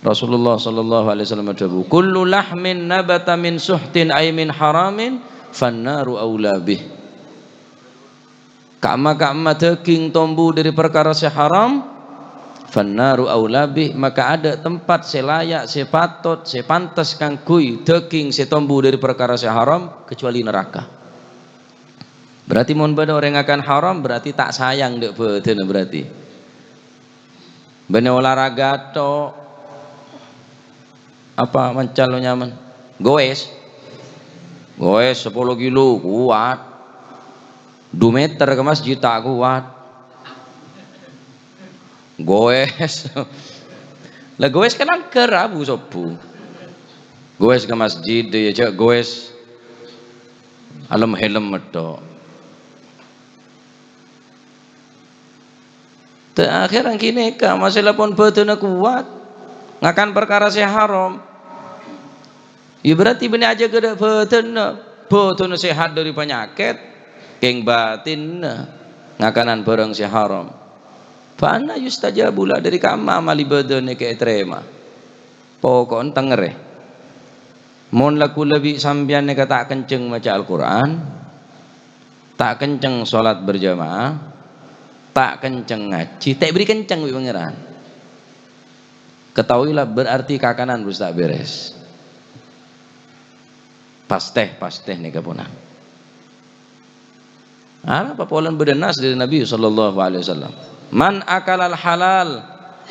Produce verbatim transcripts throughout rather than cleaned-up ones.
Rasulullah sallallahu alaihi wasallam adhâbu, "Kullu lahmin nabata min suhtin ay min haramin, fannaru aula bih." Ka'ma-ka'ma dâging tombu dâri parkara sè haram, fannaru aula bih, maka adâ' tempat sè layak, sè patot, sè pantes kaangghuy dâging sè tombu dâri parkara sè haram, kecuali neraka. Berarti mon bâdâ orèng ngakan haram, berarti ta' sayang dâ' bhâdhânna berarti. Bânnè olahraga tok. Apa mancal lo nyaman? Goes. Goes sepuluh kilo, kuat. Dua meter ke masjid, ta' kuat. Goes. Lah, goes kan angghâr abu sobbhu. Goes ke masjid, ya, jhâ' goes alem helm tok. Te akhèr ghi' nèka, masalah pon bhâdhânna kuat, ngakan parkara sè haram. Ya berarti bânnè ajâgâ dâ' bhâdhânna, bhâdhânna sehat dâri panyakèt, kèng batinna ngakanan bhârâng sè haram. Fa anna yustajabu la, dâri ka'ma amal ibâdâ nèka ètarèma? Poko'en tengngèrè. Mon la ghulâ bi' sampèyan nèka ta' kencèng maca Al-Qur'an, ta' kencèng sholat berjamaah, ta' kencèng ngajhi, ta' èberri' kencèng bi' Pangèran. Ketahuilah, berarti kakanan wis ta' bèrès. Pastè, pastè nèka pona. Arapa polana bâdâ nas dâri Nabi sallallahu alaihi wasallam, "Man akalal halal,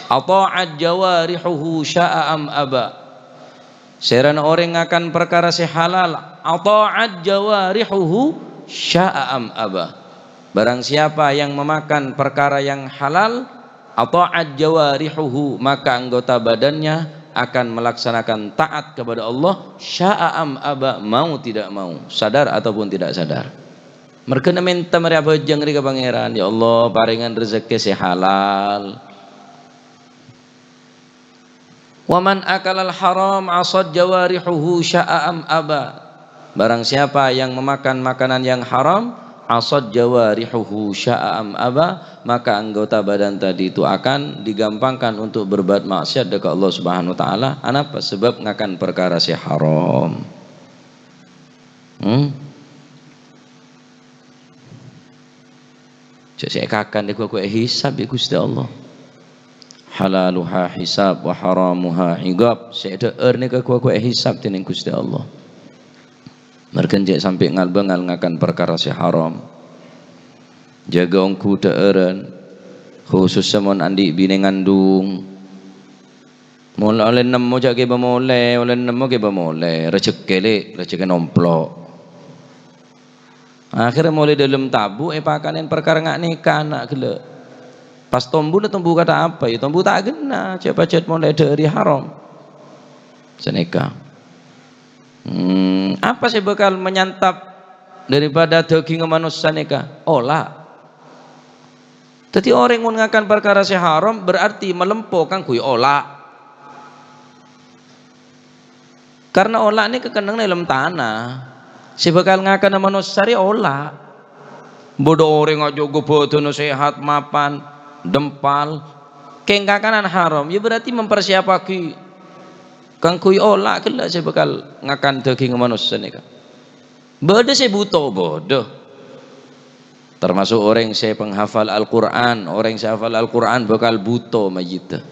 ata'at jawarihuhu sya'a am aba." Sèrana orèng ngakan parkara sè halal, ata'at jawarihuhu sya'a am aba. Barang siapa yang memakan perkara yang halal, ata'at jawarihuhu, maka anggota badannya akan melaksanakan taat kepada Allah, sya'a am aba, mau tidak mau, sadar ataupun tidak sadar. Mergâna mènta marè abhâjâng rèya ka Pangèran, "Ya Allah, parèngan rejekkè sè halal." "Wa man akalal haram asat jawarihuhu sya'a am aba." Barang siapa yang memakan makanan yang haram, asat jawarihuhu sya'a am aba, maka anggota badan tadi itu akan digampangkan untuk berbuat maksiat dekat Allah Subhanahu wa Ta'ala. Anapa? Sebab ngakan perkara sè haram. Hmm? Jhâ' sè èkakan nèko ghu èhisab bi' Ghustè Allah. Halaluha hisab wa haramuha iqab. Sè èdhâ'âr nèko ghu èhisab dènèng Ghustè Allah. Marghâna jhâ' sampè' ngal-bângal ngakan parkara sè haram. Jâgâ ongghu dhâ'ârân, khusussa mon andi' binè ngandung. Mon ollè nemmo jhâ' ghibâ molè, ollè nemmo ghibâ molè, rejekkè, Lè', rejekkè nomplok. Akhèrra molè dâlem tabu' èpakanè parkara nga' nèka ana' ghellâ'. Pas tombuna tombu kata apa, ya tombu ta' ghenna, jhâ' pajhât molè dhâri haram. Sanèka. Hmm, apa sè bhâkal manyantap daripada dhâghingnga manossa nèka? Ola'. Dhâddhi orèng mon ngakan parkara sè haram berarti malempo kaangghuy ola'. Karna ola' nèka kennengnga è dâlem tana. Sè bhâkal ngakana manossa rè ola'. Bâdâ orèng ajâgâ bhâdhânna sehat, mapan, dempal, kèng kakanan haram, ya berarti mempersiapaghi kaangghuy ola' ghellâ' sè bhâkal ngakan dhâghingnga manossa nèka. Bâdâ sè buto, bâdâ. Termasuk orèng sè penghafal Al-Qur'an, orèng sè hafal Al-Qur'an bhâkal buto majhidda.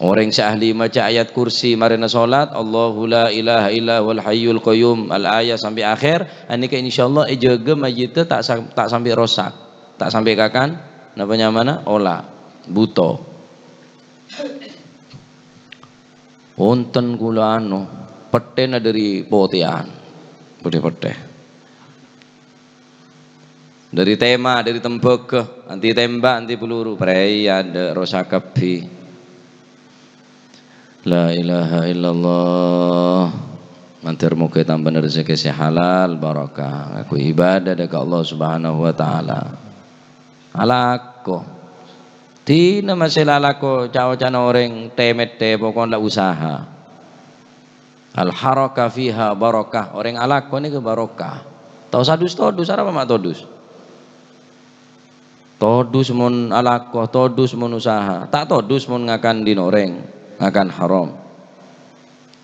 Orèng sè ahli maca ayat kursi marèna sholat, "Allahu la ilaha illa huwal hayyul qayyum," al-ayah sampè' akhèr, anèka insyaallah èjâgâ majhidda ta' sam-, ta' sampè' rosak, ta' sampè' kakan, napa nyamana? Ola', buto. Wonten kaulâ anu, pettèna dâri potèyan. Budi pettè. Dâri tèma, dâri tembâgâ, anti tèmbhâk, anti peluru, prèya dâ' rosak kabbhi. La ilaha illallah. Mandhâr moghâ ètambâna rejekkè sè halal, barokah, ngaku ibadah dâ' ka Allah Subhanahu wa Ta'ala. Alako. Dina masè la alako ca-ocana orèng tè-mèttè, pokokna la usaha. Al-harakah fiha barakah. Orèng alako nèko barokah. Ta' osa dus-todus, arapa ma' todus? Todus mon alako, todus mon usaha, ta' todus mon ngakan dhin orèng, ngakan haram.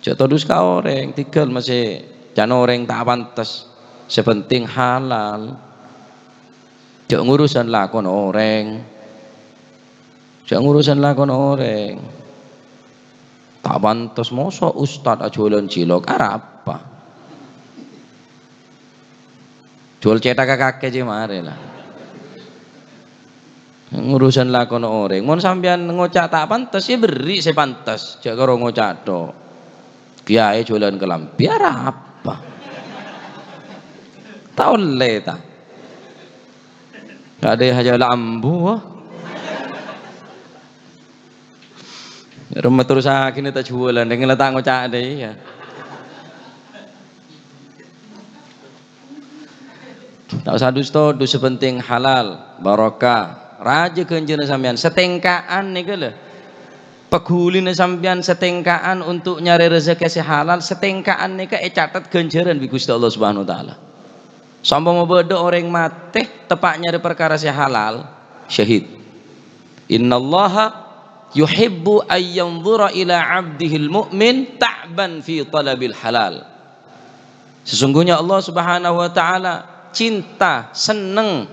Jhâ' todus ka orèng, tèghâl masè can orèng ta' pantes, sè penting halal. Jhâ' ngurusan lakon orèng. Jhâ' ngurusan lakon orèng. Ta' pantes, mosok ustad ajhuwâlân cilok, arapa? Jhuwâl cèthagghâ kakè jiyâ marè la. Ngurusan lakon orèng. Mon sampèyan ngoca' ta' pantes, ya berri' sè pantes. Jhâ' karo ngoca' tok. Kèyaè jhuwâlân kalambhi, arapa? Ta' ollè, ta'? Kadhâ' hajâ la ambu, wah. Rèmma terrosaghi nè ta' jhuwâlân, rèng la ta' ngoca' dâ' iyâ. Ta' osa dus-todus, sè penting halal, barokah. Rajâ ghânjhârânna sampèyan, satèngka'an nèka lho. Pagghulina sampèyan satèngka'an untuk nyarè rejhekkè sè halal, satèngka'an nèka ècatet ghânjhârân bi' Ghustè Allah Subhanahu wa Ta'ala. Sampama bâdâ orèng matè teppa' nyarè parkara sè halal, syahid. "Innallaha yuhibbu ayyanzura ila 'abdihil mu'min ta'ban fi talabil halal." Sesungguhnya Allah Subhanahu wa Ta'ala cinta, seneng,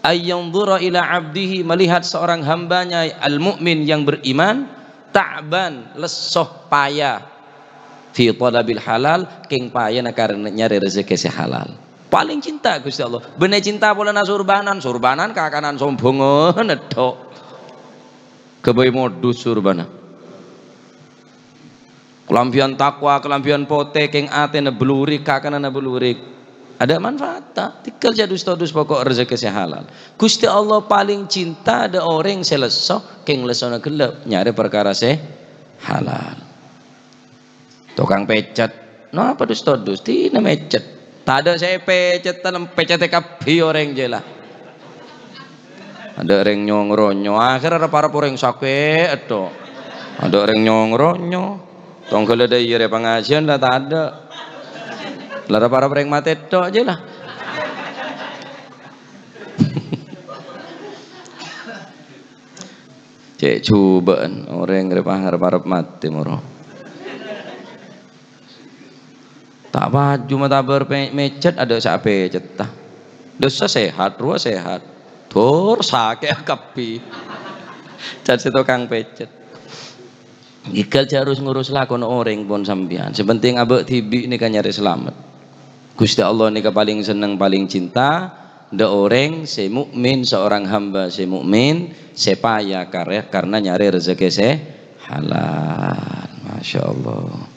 ayyanzura ila 'abdihi, melihat seorang hambanya al-mu'min yang beriman, ta'ban, lesso, paya, fi talabil halal, kèng payana karana nyarè rejhekkè sè halal. Palèng cinta Ghustè Allah. Bânnè cinta polana surbanan, surbanan kakanan sombongan, tok. Ghâbây modus surbana. Kalambhiyân takwa, kalambhiyân potè, kèng atèna blurik, kakananna blurik. Adâ' manfaatta. Tèghâl jhâ' dus-todus, pokok rejhekkè sè halal. Ghustè Allah palèng cinta dâ' orèng sè lesso, kèng lessona ghellâ' nyarè parkara sè halal. Tokang pècèt. Napa dus-todus? Dinah mècèt. Tadâ' sè èpècèt, talem pècètè kabbhi orèng jiyâ la. Adâ' rèng nyong-ronyo, akhèr arep-arep orèng sakè' èdhok. Adâ' rèng nyong-ronyo. Tongghâl adâ' iyâ rè pangajiân la tadâ'. La arep-arep orèng matè èdhok jiyâ la. Cè' jhubâ'ân orèng rè pa-, arep-arep matè moro. Ta' paju matabâr pe-, mècèt, adâ' sè apècètta. Dusa sehat, rowa sehat. Tor sakè' kabbhi. Can sè tokang pècèt. Ghellâ' jhâ' rus-ngurus lakon orèng pon sampèyan. Sè penting abâ' dhibi' nèka nyarè salamet. Ghustè Allah nèka palèng senneng, palèng cinta dâ' orèng sè mukmin, seorang hamba sè mukmin, sè paya karè-, karna nyarè rejhekkè sè halal. Masya Allah.